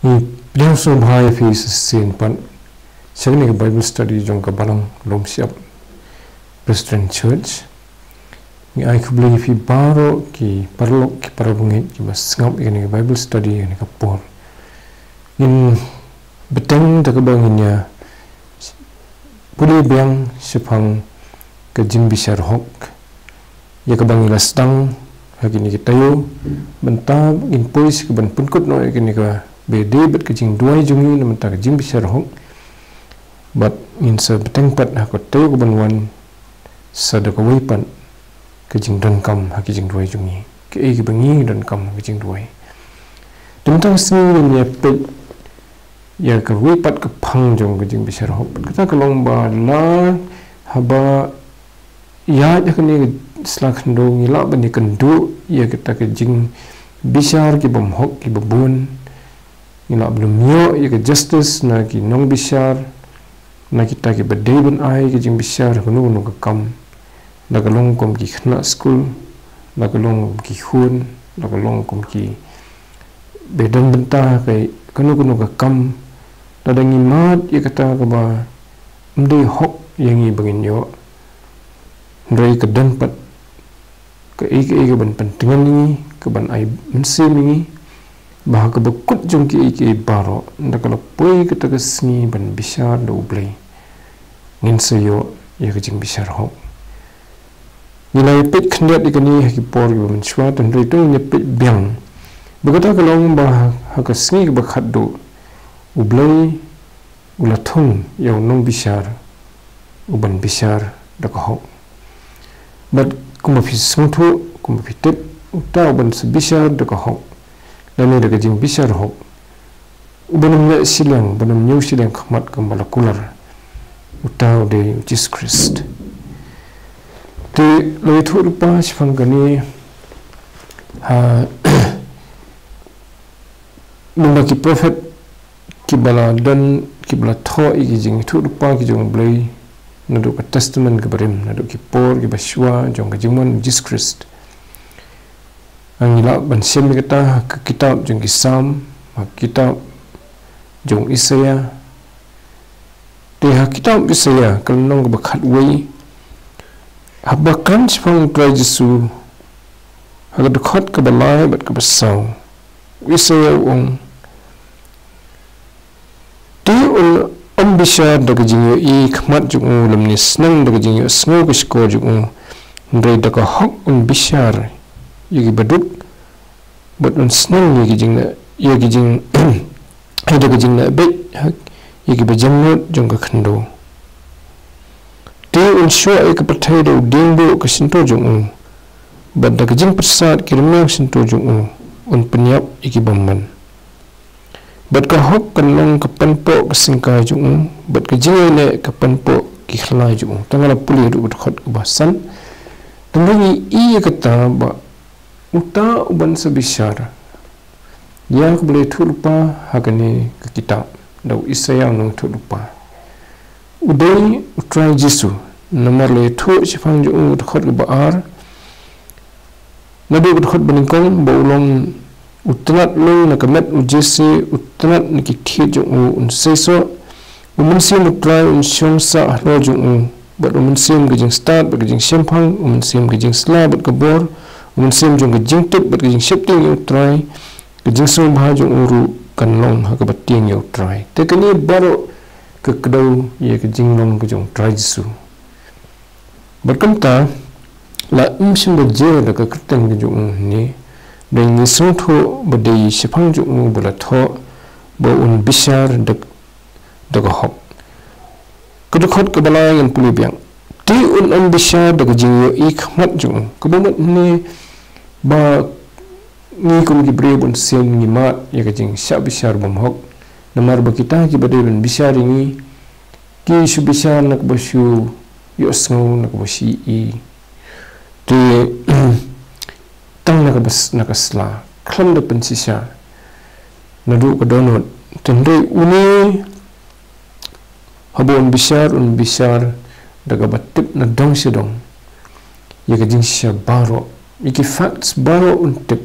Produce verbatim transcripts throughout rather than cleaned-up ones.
Ngi pdiang sngewbha ïa phi sa shisien pat sha kane ka Bible study jong ka Balang Lum Shyiap Presbyterian Church. Ngi ai khublei ïa phi baroh ki paralok ki parabangeit kiba sngap ïa kane ka Bible study ïa kane ka por. Ngin bteng da kaba ngin ïa pule biang shaphang ka jingbishar hok ïa kaba ngi la sdang ha kine ki taïew, bad mynta ngin poi sha kaban pynkut noh ïa kane kaba dei bad ka jingduwai jong ngi na bynta ka jingbishar hok. Bad ngin sa bteng pat ha ka taïew kaban wan sa da kawei pat ka jingdonkam ha ka jingduwai jong ngi, kaei kaba ngi donkam ha ka jingduwai. Te mynta ka sngi ngin ïa peit ïa kawei pat ka phang jong ka jingbishar hok, bad kata ka long ba la haba ïaid ha kane ka sla khyndew ngi lah ban ïakynduh ïa kata ka jingbishar ki bymhok kiba bun. Ngi lah ban ym ïoh ïa ka justice na ki nongbishar, na kita kiba dei ban ai ka jingbishar ha kano kano ka kam, la ka long kum ki khynnah skul, la ka long kum ki khun, la ka long kum kiba don bynta ha kano kano ka kam. Lada ngi mad ïa kata kaba ym dei hok ïa ngi ba ngin ïoh, hynrei ka don pat kaei kaei kaban pyntngen ïa ngi, kaban ai mynsiem ïa ngi ba ha kaba kut jong kiei kiei baroh, ynda ka la poi kata ka sngi ban bishar da U Blei, ngin sa ïoh ïa ka jingbishar hok. Ngi la ïa peit khyndiat ïa kane ha ki por kiba mynshuwa, te hynrei to ngin ïa peit biang. Ba kata ka long ba ha ka sngi kaba khatduh U Blei u la thung ïa u nongbishar uban bishar da ka hok. Bad kumba phi sngewthuh, kumba phi tip, uta uban sa bishar da ka hok lane da ka jingbishar hok, uban ym leh shiliang, uban ym ñiew shiliang khmat kumba la kular, uta u dei u Jisu Khrist. Te la ïathuh lypa shaphang kane ha lyngba ki prophet kiba la don, kiba la thoh ïa ki jingïathuhlypa ki jong U Blei, naduh ka Testament kaba rim, naduh ki por kiba shuwa jong ka jingwan u Jisu Khrist. Ngi lah ban shem ïa kata ha ka kitab jong ki Salm, ha ka kitab jong u Isaïah. Te ha ka kitab Isaïah, ka lynnong kaba khatwei, haba kren shaphang u Trai Jisu, ha ka dkhot kaba lai bad kaba saw, u Isaïah u ong, te un ym bishar da ka jingïohi khmat jong u, lymne sneng da ka jingïohsngew ka shkor jong u, hynrei da ka hok un bishar ïa ki baduk, bad un sneng ïa ki jing, ïa ki jing, ïa da ka jingleh beit ïa ki bajamnud jong ka khyndew. Te un shuwa ïa ka pyrthei da u diengbuh ka shyntur jong u, bad da ka jingpyrsad ki rmiang shyntur jong u, un pynïap ïa ki bymman. Bad ka hok kan long ka panpoh ka syngkai jong u, bad ka jingïaleh ka panpoh ki khlai jong u. Tang la pule ruh ka dkhot kaba san. Tang ngi i ïa kata ba uta uban sa bishar ïa kaba la ïathuhlypa ha kane ka kitab da u Isaïah u nongïathuhlypa, u dei u Trai Jisu. Namar la ïathuh shaphang jong u, dkhot kaba ar, naduh ka dkhot banyngkong, ba u long u tnat lung na ka met u Jesse, u tnat na ki thied jong u un seisoh. U Mynsiem u Trai un shong sah halor jong u, bad u mynsiem ka jingstad bad ka jingshemphang, u mynsiem ka jingsla bad ka bor, u mynsiem jong ka jingtip bad ka jingsheptieng ïa u Trai, ka jingsngewbha jong u ruh kan long ha kaba tieng ïa u Trai. Te kane baroh ka kdew ïa ka jinglong ka jong u Trai Jisu. Bad kumta, la ym shym da jer da ka kyrteng ka jong u hangne, da ngi sngewthuh ba dei shaphang jong u ba la thoh ba un bishar da, da ka hok. Ka dkhot kaba lai ngan pule biang. Te un ym bishar da ka jingïohi khmat jong u. Kaba mut hangne ba ngi kum ki briew bun sien ngi mad ïa ka jingshah bishar bymhok. Namar ba kita kiba dei ban bishar ïa ngi, ki shu bishar na kaba shu ïohsngew, na kaba shu i. Te tang na kaba s-, na ka sla, khlem da pynshisha naduh ka dohnud. Te hynrei une, haba un bishar, un bishar da kaba tip na dong sha dong ïa ka jingshisha baroh, ïa ki facts baroh un tip.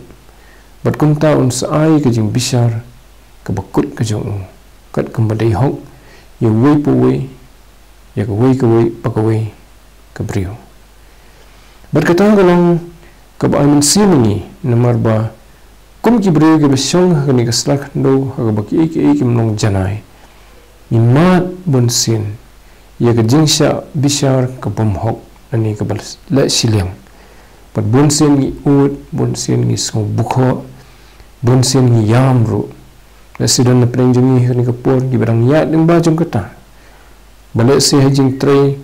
Bad kumta un sa ai ka jingbishar kaba kut ka jong u, kat kumba dei hok ïa uwei pa uwei, ïa kawei kawei pa kawei ka briew. Bad kata ka long kaba ai mynsiem ïa ngi, namar ba kum ki briew kiba shong ha kane ka sla khyndew ha kaba kiei kiei kim long janai, ngi mad bunsien ïa ka jingshah bishar ka bym hok, lane kaba leh shiliang. Bad bunsien ngi ud, bunsien ngi sngew bukhoh, bunsien ngi ïam ruh. Lehse don na pdeng jong ngi ha kane ka por kiba dang ïaid lyngba jong kata, ba lehse ha jingtrei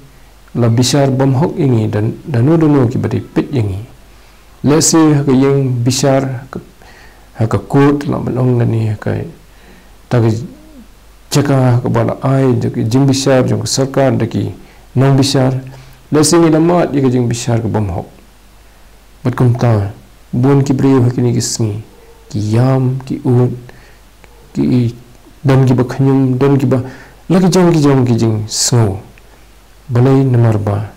la bishar bym hok ïa ngi da, da no da no kiba dei peit ïa ngi. Lehse ha ka ïing bishar, ha ka, ha ka court la ban ong, lane ha kata ka jaka ha kaba la ai da ka jingbishar jong ka sorkar da ki nongbishar, lehse ngi la mad ïa ka jingbishar ka bym hok. Bad kumta, bun ki briew ha kine ki sngi ki ïam, ki ud, ki don kiba khñium, don kiba la ki jong ki jong ki jingsngew. Balei? Namar ba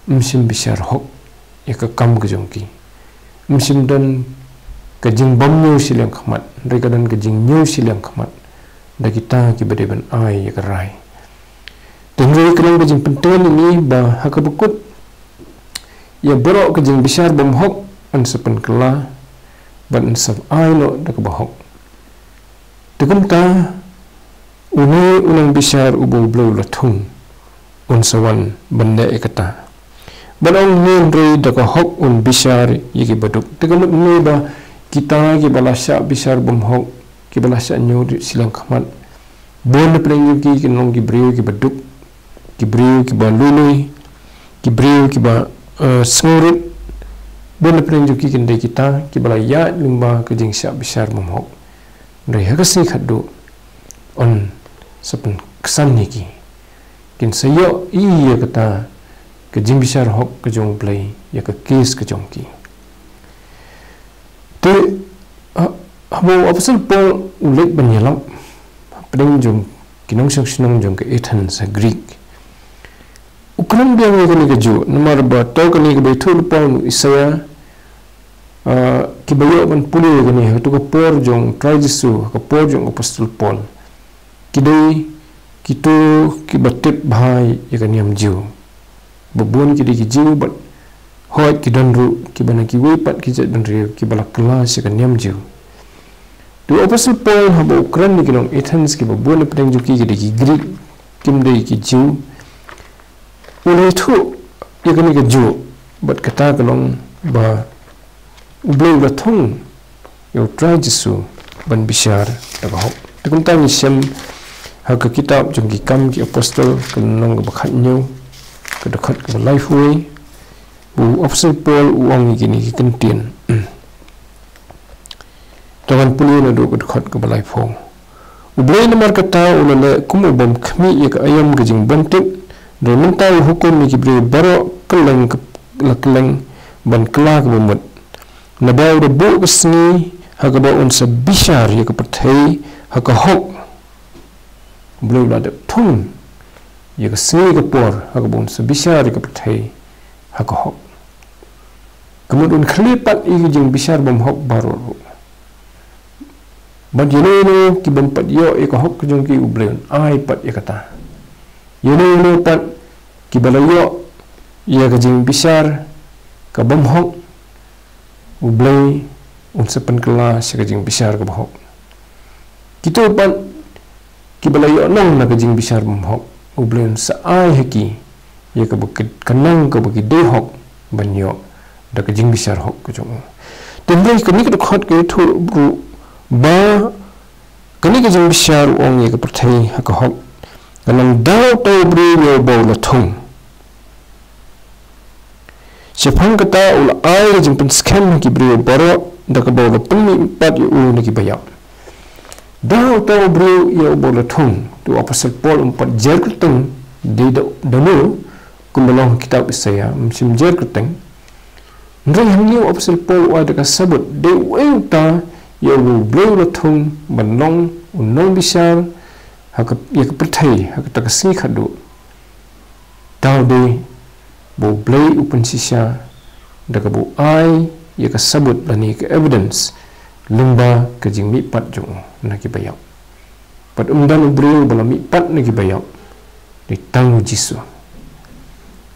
ym shym bishar hok ïa ka kam ka jong ki. Ym shym don ka jingbymñiew shiliang khmat, hynrei ka don ka jingñiew shiliang khmat da kita kiba dei ban ai ïa ka rai. Te hynrei ka long ka jingpynthut ïa ngi ba ha kaba kut ïa baroh ka jingbishar bym hok, yn sa pynkylla bad yn sa ai noh da kaba hok. Te kumta, une u nongbishar uba U Blei u la thung, un sa wan ban leh ïa kata. Ban ong, hynrei da ka hok un bishar ïa kiba duk. Te ka mut une ba kita kiba la shah bishar bym hok, kiba la shah ñiew shiliang khmat, bun na pdeng jong ki kin long ki briew kiba duk, ki briew kiba lui lui, ki briew kiba, eh, sngewrit. Bun na pdeng jong ki kin dei kita kiba la ïaid lyngba ka jingshah bishar bym hok. Hynrei ha ka sngi khatduh, yn sa pynksan ïa ki. Kin sa ïohi ïa kata ka jingbishar hok ka jong U Blei ïa ka case ka jong ki. Te, ha, haba u Apostol Paul u leit ban ïalap hapdeng jong ki nongshong shnong jong ka Athens ha Greek, u kren biang ïa kane kajuh, namar ba to kane kaba ïathuh lypa u Isaïah, ah, kiba ïoh ban pule ïa kane ha kato ka por jong u Trai Jisu, ha ka por jong u Apostol Paul, ki dei kito kiba tip bha ïa ka niam Jiw. Ba bun ki dei ki Jiw bad hooid ki don ruh kiba na kiwei pat ki jaitbynriew kiba la kylla sha ka niam Jiw. Te u Apostol Paul haba u kren ïa ki nong Athens kiba bun na pdeng jong ki ki dei ki Greek, kim dei ki Jiw, u la ïathuh ïa kane kajuh, bad kata ka long ba U Blei u la thung ïa u Trai Jisu ban bishar da ka hok. Te kumta ngi shem ha ka kitab jong ki Kam ki Apostol, ka lynnong kaba khathynñiew, ka dkhot kaba laiphew wei, ba u Apostol Paul u ong ïa kine ki kyntien. To ngan pule naduh ka dkhot kaba laiphew. U Blei namar kata u la leh kum u bym khmih ïa ka aïom ka jingbymtip, hynrei mynta u hukum ïa ki briew baroh kylleng ka, la kylleng ban kylla kaba mut. Naba u da buh ka sngi ha kaba un sa bishar ïa ka pyrthei ha ka hok. U Blei u la dep thung ïa ka sngi ka por ha kaba un sa bishar ïa ka pyrthei ha ka hok. Ka mut un khlieh pat ïa ka jingbishar bymhok baroh ruh. Bad ïano ïano ki bym pat ïoh ïa ka hok ka jong ki, U Blei un ai pat ïa kata. Ïano ïano pat kiba la ïoh ïa ka jingbishar ka bymhok, U Blei un sa pynkylla sha ka jingbishar kaba hok. Kito pat kiba la ïoh nong na ka jingbishar bymhok, U Blei un sa ai ha ki ïa kaba ki, ka nong kaba ki dei hok ban ïoh da ka jingbishar hok ka jong u. Te hynrei kane ka dkhot ka ïathuh ruh ba kane ka jingbishar, u ong ïa ka pyrthei ha ka hok, ka long da uta u briew ïa uba u la thung. Shaphang kata u la ai ka jingpynskhem ha ki briew baroh da kaba u la pynmihpat ïa u na kiba ïap. Da uta u briew ïa uba u la thung. Te u Apostol Paul um pat jer kyrteng, dei da, da uno, kumba long ha kitab Isaïah, um shym jer kyrteng. Hynrei hangne u Apostol Paul u ai da ka sabut, dei uei uta ïa uba U Blei u la thung ban long u nongbishar ha ka, ïa ka pyrthei ha kata ka sngi khatduh. Tang dei ba U Blei u pynshisha da kaba u ai ïa ka sabut lane ka evidence lyngba ka jingmihpat jong u na kiba ïap. Bad ym don u briew ba la mihpat na ki baïap, dei tang u Jisu.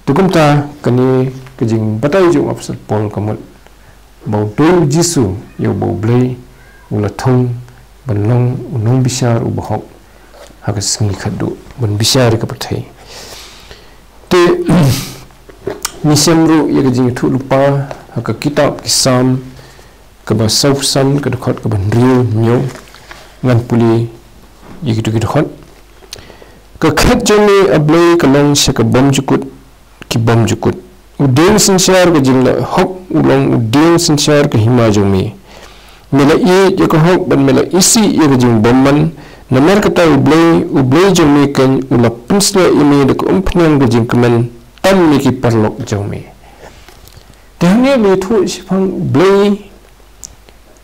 Te kumta kane ka jingbatai jong u Apostol Paul ka mut ba u dei u Jisu ïa uba U Blei u la thung ban long u nongbishar uba hok ha ka sngi khatduh ban bishar ïa ka pyrthei. Te ngi shem ruh ïa ka jingïathuhlypa ha ka kitab ki Salm kaba sawphew san, ka dkhot kaba hynriew, hynñiew. Ngan pule ïa kito ki dkhot. Ka khet jong me, A Blei, ka long sha ka bymjukut ki bymjukut. U dieng synshar ka jingleh hok u long u dieng synshar ka hima jong me. Me la ïeit ïa ka hok bad me la isih ïa ka jingbymman. Namar kata U Blei, U Blei jong me keiñ, u la pynsleh ïa me da ka umphniang ka jingkmen tam ïa ki paralok jong me. Te hangne la ïathuh shaphang U Blei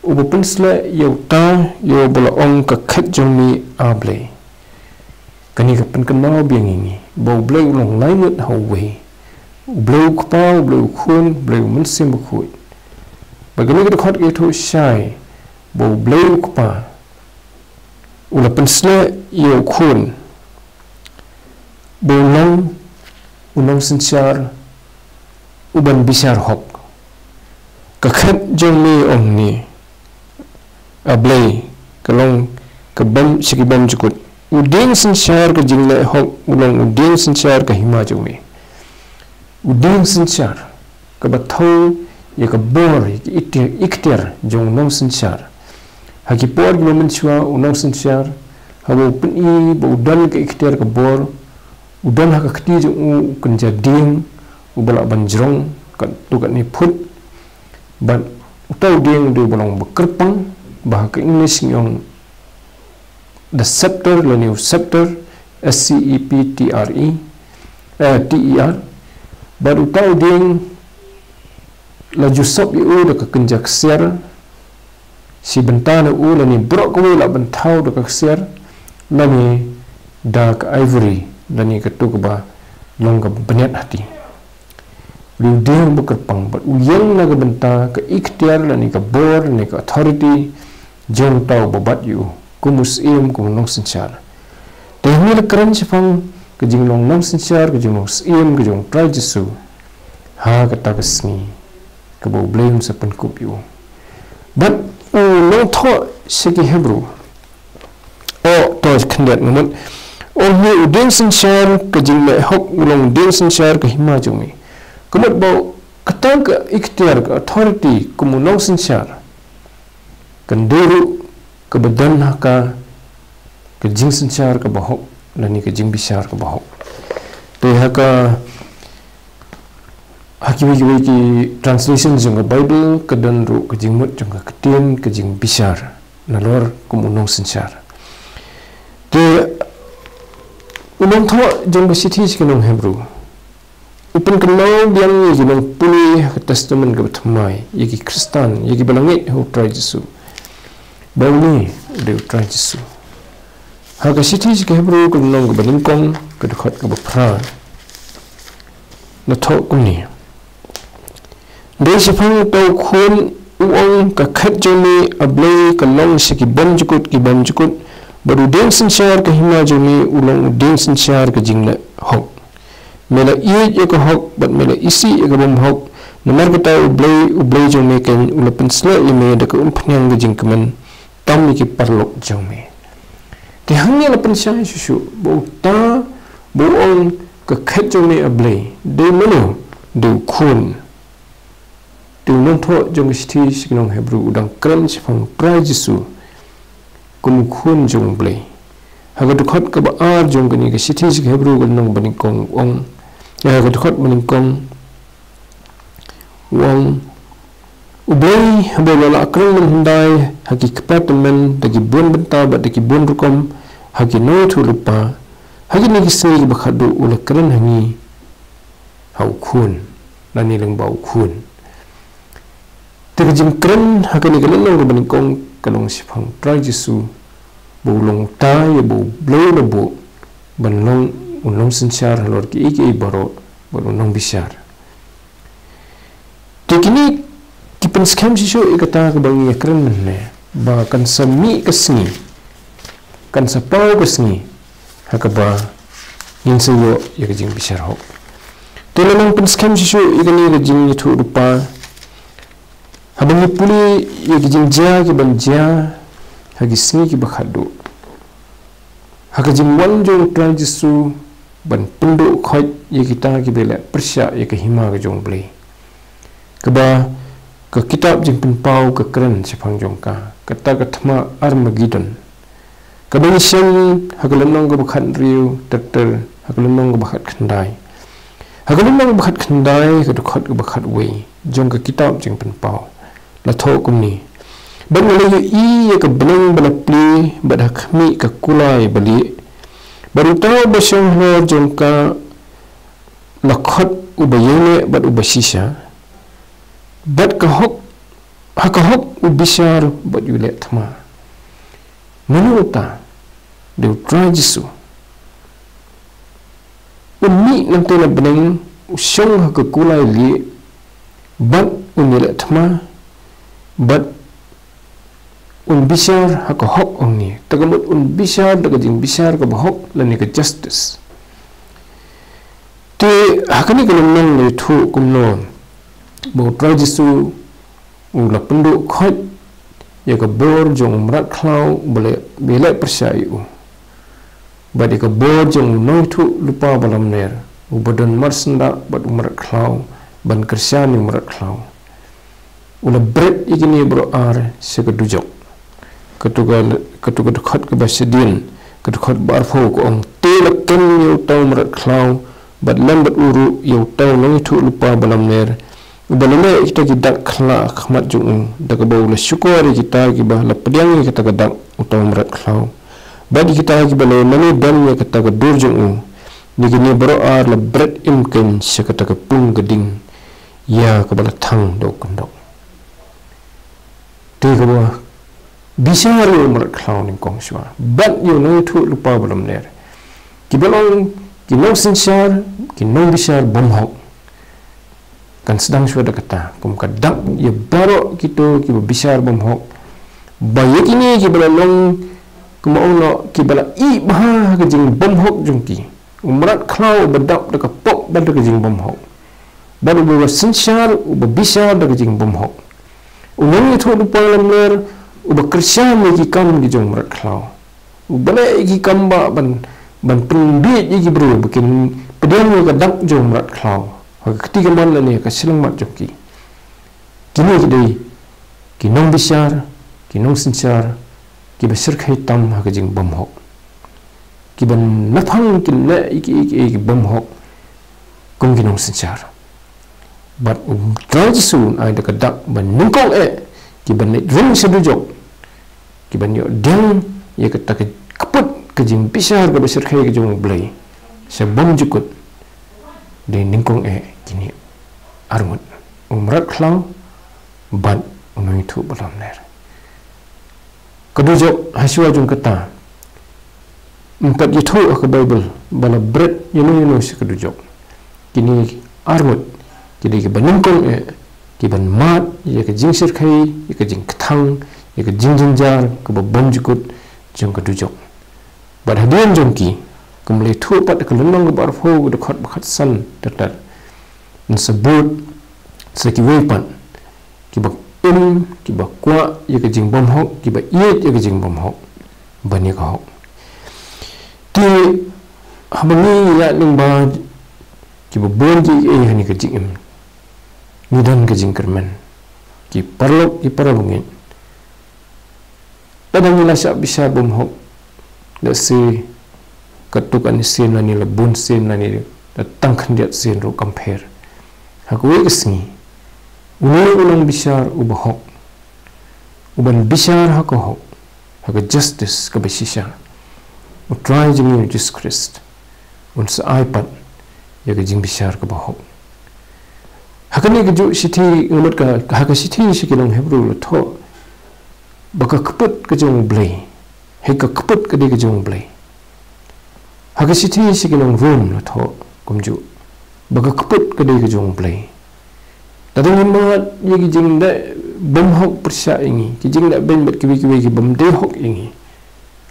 uba pynsleh ïa uta, ïa uba la ong, ka khet jong me, A Blei. Kane ka pynkynmaw biang ïa ngi ba U Blei u long lai ngut ha uwei. U Blei U Kpa, U Blei U Khun, U Blei U Mynsiem Bakhuid. Bad kane ka dkhot ka ïathuh shai ba U Blei U Kpa u la pynsleh ïa U Khun ba u long u nongsynshar uban bishar hok. Ka khet jong me, ong ne, A Blei, ka long ka bym, sha ki bymjukut. U dieng synshar ka jingleh hok u long u dieng synshar ka hima jong me. U dieng synshar kaba thew ïa ka bor, ïa ka iktiar, iktiar jong u nongsynshar. Ha ki por kiba mynshuwa u nongsynshar haba u pyni ba u don ka iktiar ka bor, u don ha ka kti jong u u kynja dieng uba lah ban jrong katto katne phut. Bad uta u dieng u dei uba long ba kyrpang, ba ha ka English ngi ong the scepter, lane u scepter, S C E P T R E, eh, T E R. Bad uta u dieng la ju sop ïa u da ka kynja ksiar, shi bynta na u, lane baroh kawei lah ban thaw da ka ksiar, lane da ka ivory, lane kato kaba long ka bniat hati. U dei u dieng ba kyrpang bad u ïeng na ka bynta ka iktiar lane ka bor lane ka authority jong uta uba bat ïa u kum u syiem, kum u nongsynshar. Te hangne la kren shaphang ka jinglong nongsynshar, ka jinglong syiem ka jong U Trai Jisu ha kata ka sngi kaba U Blei un sa pynkup ïa u. Bad u nongthoh sha ki Hebru, oh, to khyndiat nga mut. Ong hi, u dieng synshar ka jingleh hok u long u dieng synshar ka hima jong me. Ka mut ba kata ka iktiar, ka authority kum u nongsynshar kan dei ruh kaba don ha ka, ka jingsynshar kaba hok lane ka jingbishar kaba hok. Te ha ka, ha kiwei kiwei ki translation jong ka Bible ka don ruh ka jingmut jong ka ktien ka jingbishar nalor kum u nongsynshar. Te u nongthoh jong ka shithi sha ki nong Hebru u pynkynmaw biang ïa ki nongpule ha ka Testament kaba Thymmai, ïa ki Khristan, ïa kiba la ngeit ha U Trai Jisu, ba une u dei U Trai Jisu. Ha ka shithi sha ki Hebru ka lynnong kaba nyngkong, ka dkhot kaba phra, la thoh kumne: Dei shaphang uta u khun u ong, ka khet jong me, A Blei, ka long sha ki bymjukut ki bymjukut, bad u dieng synshar ka hima jong me u long u dieng synshar ka jingleh hok. Me la ïeit ïa ka hok bad me la isih ïa ka bymhok. Namar kata U Blei, U Blei jong me keiñ, u la pynsleh ïa me da ka umphniang ka jingkmen tam ïa ki paralok jong me. Te hangne la pynshai shuh shuh ba uta ba u ong, ka khet jong me, A Blei, dei mano? Dei u khun. Te u nongthoh jong ka shithi sha ki nong Hebru u dang kren shaphang U Trai Jisu kum u khun jong U Blei. Ha ka dkhot kaba ar jong kane ka shithi sha ki Hebru ka lynnong ba nyngkong u ong, eh, ha ka dkhot ba nyngkong u ong, U Blei haba u la lah kren mynhyndai ha ki kpa tymmen da ki bun bynta bad da ki bun rukom ha ki nongïathuhlypa, ha kine ki sngi kiba khatduh u la kren ha ngi ha u khun, lane lyngba u khun. Te ka jingkren ha kane ka lynnong kaba nyngkong ka long shaphang U Trai Jisu, ba u long uta ïa uba U Blei u la buh ban long u nongsynshar halor kiei kiei baroh, bad u nongbishar. Te kine ki pynskhem shisha ïa kata kaba ngi ïa kren mynne, ba kan sa mih ka sngi kan sa paw ka sngi ha kaba ngin sa ïoh ïa ka jingbishar hok. Te la nang pynskhem shisha ïa kane ka jingïathuhlypa. Haba ngi pule ïa ki jingjia kiban jia ha ki sngi kiba khatduh, ha ka jingwan jong u Trai Jisu ban pynduh khoit ïa kita kiba leh pyrshah ïa ka hima ka jong u Blei, kaba ka kitab Jingpynpaw ka kren shaphang jong ka, kata ka thma Armagedon, kaba ngi shem ha ka lynnong kaba khathynriew, ter ter ha ka lynnong kaba khatkhyndai. Ha ka lynnong kaba khatkhyndai, ka dkhot kaba khatwei jong ka kitab Jingpynpaw la thoh kumne: Bad nga la ïohi ïa ka bneng ba la plie, bad ha khmih ka kulai ba lieh, bad uta uba shong halor jong ka la khot uba ïaineh bad uba shisha, bad ka hok, ha ka hok u bishar bad u leh thma. Mano uta? Dei u Trai Jisu. Un mih na bneng, u shong ha ka kulai lieh, bad un ïaleh thma, bad un bishar ha ka hok, ong ne. Te ka mut un bishar da ka jingbishar kaba hok lane ka justice. Te ha kane ka lynnong la ïathuh kumno ba u Trai Jisu u la pynduh khoit ïa ka bor jong u mrad khlaw ba leh, ba leh pyrshah ïa u. Bad ïa ka bor jong u nongïathuhlypa balamler, uba don marsyndah bad u mrad khlaw, ban kyrshan ïa u mrad khlaw. U la bret ïa kine baroh ar sha ka dujok. Katu ka, katu ka dkhot kaba shadien, ka dkhot ba arphew ka ong: Te la kem ïa uta u mrad khlaw, bad lem bad u ruh ïa uta u nongïathuhlypa balamler, uba la leh kita ki dak khlad ha khmat jong u, da kaba u la shukor ïa kita kiba la pdiang ïa kata ka dak, uta u mrad khlaw. Bad ïa kita kiba la mane don ïa kata ka dur jong u. Ïa kine baroh ar la bret im keiñ sha kata ka pung ka ding, ïa kaba la thang da u kyndok. Te kaba bishar ïa u mrad khlaw nyngkong shuwa, bad ïa u nongïathuhlypa balamler, kiba long ki nongsynshar, ki nongbishar bymhok. Kan sdang shuwa da kata, kum ka dak ïa baroh kito kiba bishar bymhok, ba ïa kine kiba la long, kumba ong noh, kiba la ïeh bha ha ka jingbymhok jong ki. U mrad khlaw uba dap da ka pop bad da ka jingbymhok, bad uba synshar, uba bishar da ka jingbymhok. U nongïathuhlypa balamler uba kyrshan ïa ki kam ki jong u mrad khlaw, uba leh ïa ki kam ba ban, ban pynbiej ïa ki briew ba kin pdiang ïa ka dak jong u mrad khlaw ha ka kti kamon lane ha ka shyllangmat jong ki. Kine ki dei ki nongbishar, ki nongsynshar, kiba shyrkhei tam ha ka jingbymhok, kiba naphang kin leh ïa ki, ïa ki, ïa ki bymhok kum ki nongsynshar. Bad u Trai Jisu un ai da ka dak ba nyngkong eh, kiban leit rung sha dujok, kiban ïoh pdiang ïa kata ka kput ka jingbishar kaba shyrkhei ka jong u Blei sha bymjukut, dei nyngkong eh kine arngut: u mrad khlaw bad u nongïathuh balamler. Ka dujok, ha shuwa jong kata, ym pat ïathuh ha ka Baibl ba la bret ïano ïano sha ka dujok. Kine arngut ki dei kiba nyngkong eh, kiban mad ïa ka jingshyrkhei, ïa ka jingkthang, ïa ka jingjynjar kaba bymjukut jong ka dujok. Bad hadien jong ki, kum la ïathuh pat ha ka lynnong kaba arphew, ka dkhot ba khatsan, ter ter, yn sa bud sa kiwei pat kiba im, kiba kwah ïa ka jingbymhok, kiba ïeit ïa ka jingbymhok ban ïa ka hok. Te haba ngi ïaid lyngba kiba bun kiei kiei ha kane ka jingim, ngi don ka jingkyrmen, ki paralok, ki parabangeit. Lada ngi la shah bishar bymhok, lehse katto katne sien lane la bun sien lane la tang khyndiat sien ruh kam pher, ha kawei ka sngi une u nongbishar uba hok, uban bishar ha ka hok, ha ka justice kaba shisha, u Trai jong ngi u Jisu Khrist, un sa ai pat ïa ka jingbishar kaba hok. Ha kane ka juh shithi, nga mut ka, ha ka shithi sha ki nong Hebru la thoh ba ka kput ka jong u Blei, hei, ka kput ka dei ka jong u Blei. Ha ka shithi sha ki nong Rom la thoh kumjuh ba ka kput ka dei ka jong u Blei. Lada ngi mad ïa ki jingleh bymhok pyrshah ïa ngi, ki jingleh beiñ bad kiwei kiwei ki bym dei hok ïa ngi,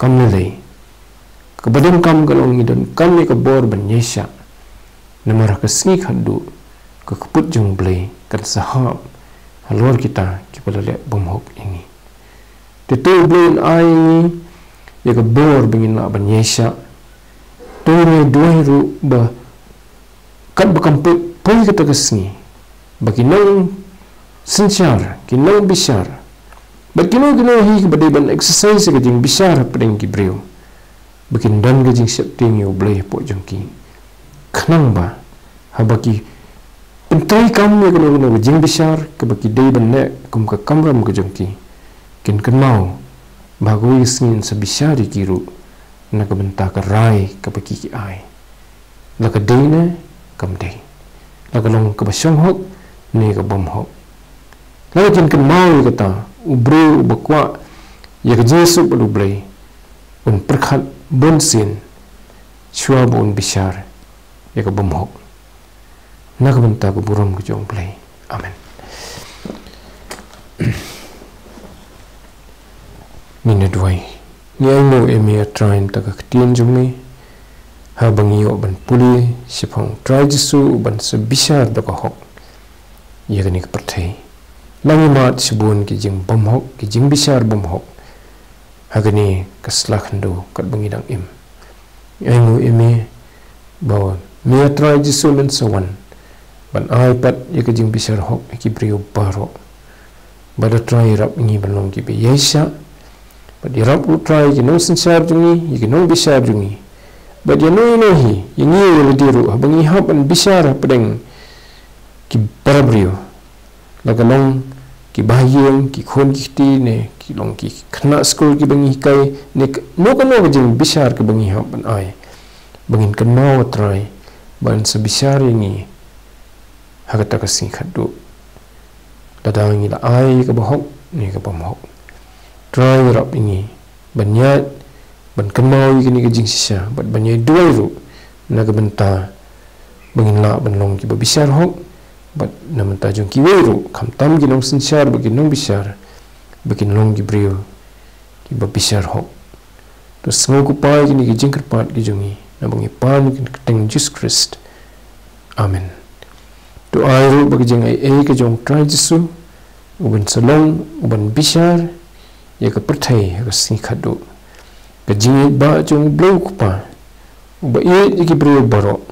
kam lei lei Kaba donkam ka long ngi donkam ïa ka bor ban ïaishah. Namar ha ka sngi khatduh ka kput jong U Blei kan sa hap halor kita kiba la leh bymhok ïa ngi. Te to U Blei un ai ïa ngi ïa ka bor ba ngin lah ban ïaishah. To ngi duwai ruh ba katba kan poi, poi kata ka sngi, ba ki nongsynshar, ki nongbishar, ba kino kino hi kiba dei ban exercise ka jingbishar hapdeng ki briew, ba kin don ka jingsheptieng ïa U Blei hapoh jong ki. Khnang ba haba ki pyntreikam ïa kano kano ka jingbishar kaba ki dei ban leh kum ka kamram ka jong ki, kin kynmaw ba ha kawei ka sngi yn sa bishar ïa ki ruh na ka bynta ka rai kaba ki ki ai, la ka dei ne kam dei, la ka long kaba shong hok ne ka bym hok. La ka jingkynmaw ïa kata, u briew uba kwah ïa ka jingsuk bad U Blei un pyrkhat bunsien shuwa ba un bishar ïa ka bym hok, na ka bynta ka burom ka jong U Blei. Amen. Ngin ïa duwai. Ngi ainguh ïa me, A Trai, mynta ka ktien jong me, haba ngi ïoh ban pule shaphang U Trai Jisu uban sa bishar da ka hok ïa kane ka pyrthei. La ngi mad shibun ki jingbymhok, ki jingbishar bymhok ha kane ka sla khyndew katba ngi dang im. Ainguh ïa me ba me, A Trai Jisu, men sa wan ban ai pat ïa ka jingbishar hok ïa ki briew baroh. Bad A Trai, ïarap ïa ngi ban long kiba ïaishah. Bad ïarap ruh, Trai, ïa ki nongsynshar jong ngi, ïa ki nongbishar jong ngi. Bad ïa ngi, ïa ngi hi, ïa ngi ïa lade ruh, haba ngi hap ban bishar hapdeng ki para briew, la ka long ki bahaïing, ki khun ki kti, ne ki long ki khynnah skul kiba ngi hikai, ne kano kano ka jingbishar kaba ngi hap ban ai, ba ngin kynmaw, A Trai, ba yn sa bishar ïa ngi ha kata ka sngi khatduh, lada ngi la ai kaba hok ne kaba bym hok. Trai, ïarap ïa ngi ban ïaid, ban kynmaw ïa kane ka jingshisha, bad ban ïai duwai ruh na ka bynta ba ngin lah ban long kiba bishar hok, bad na ka bynta jong kiwei ruh, khamtam ki nongsynshar bad ki nongbishar, ba kin long ki briew kiba bishar hok. To sngew, ko Pa, ïa kine ki jingkyrpad ki jong ngi, naba ngi pan ïa ka kyrteng Jisu Khrist. Amen. To ai ruh ba ka jingaiei ka jong U Trai Jisu, uban sa long uban bishar ïa ka pyrthei ha ka sngi khatduh, ka jingïeit ba jong U Blei U Kpa, uba ïeit ïa ki briew baroh,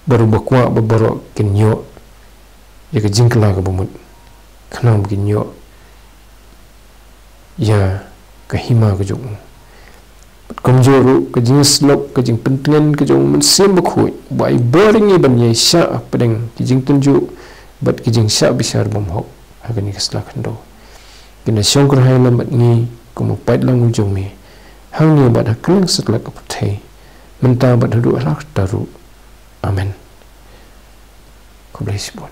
bad uba kwah ba baroh kin ïoh ïa ka jingkylla kaba mut, khnang ba kin ïoh ïa ka hima ka jong u. Bad kumjuh ruh ka jingïasyllok, ka jingpyntngen ka jong U Mynsiem Bakhuid, uba ai bor ïa ngi ban ïaishah hapdeng ki jingtynjuh bad ki jingshah bishar bymhok ha kane ka sla khyndew, kin ïa shongkyrhai lem bad ngi kum u paidlang u jong me, hangne bad ha kylleng satlak ka pyrthei, mynta bad haduh hala karta ruh. Amen. Khublei shibun.